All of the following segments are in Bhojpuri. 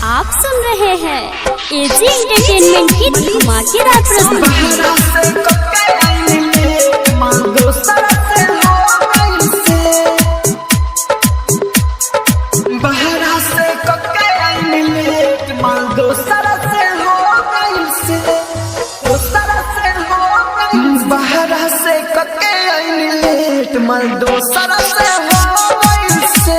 आप सुन रहे हैं एजी एंटरटेनमेंट की धमाकेदार प्रस्तुति। बाहरा से कके आईनी लेट माल दोसरा से हो गइल से,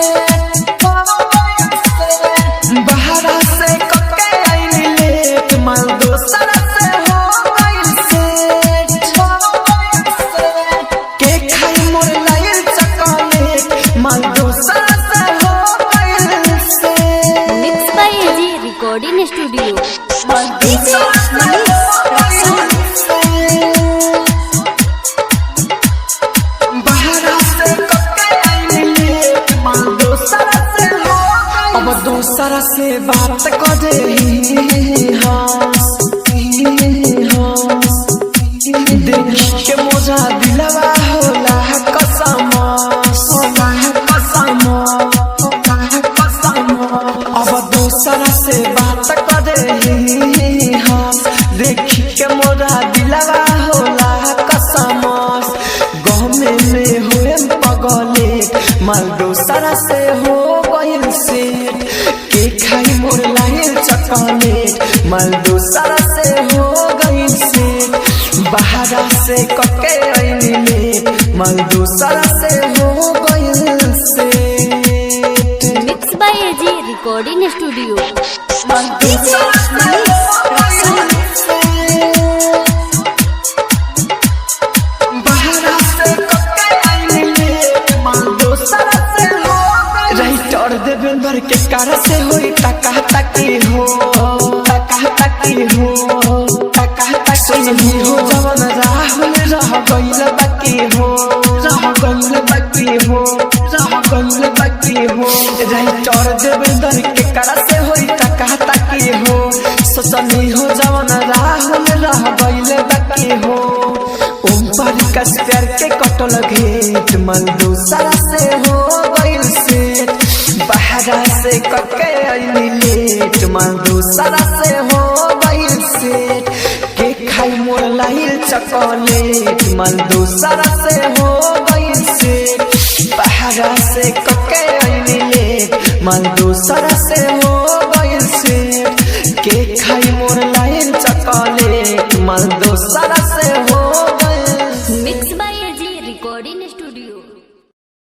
हो गइल से। बाहरा से कके आईनी लेट माल दोसरा से हो गइल से, हो गइल से। के खाई मोर लाइल चॉकलेट माल दोसरा से हो गइल से। Mix by AG recording studio. माल दोसरा से हो गइल से। अब दोसरा से बात करे हंस हंस, देख के मोजा दिलवा होला कसमस, होला कसमस, होला कसमस। अब दोसरा से बात करे हंस, देख के मोरा दिलवा होला कसमस। गहमे में होए पगले माल दोसरा से हो गइल सेठ, के खाई मोर लाइल चॉकलेट माल दोसरा से हो गइल सेठ। बाहरा से कके आइली लेट माल दोसरा से हो गइल सेठ। Mix by AG recording studio. माल दोसरा से हो गइल सेठ। राइटर देवेंद्र के कार से होई टका टकी हो, टका टकी हो, टका टकी हो। जवन राहुल रह गइल बाकी हो, रह गइल बाकी हो, रह गइल बाकी हो। राइटर देवेंद्र के कार से होई टका टकी हो, सोचनी हो जवन राहुल रह गइल बाकी हो। ओम पर कस प्यार के कटल घेट मन दूसरा से हो गइल सेठ, बाहरा से कके आइली लेट मन दूसरा से हो गइल सेठ। के खाई मोर लाइल चॉकलेट मन दूसरा से हो गइल सेठ, बाहरा से कके आइली लेट मन दूसरा से हो गइल सेठ। के खाई मोर लाइल चॉकलेट मन दूसरा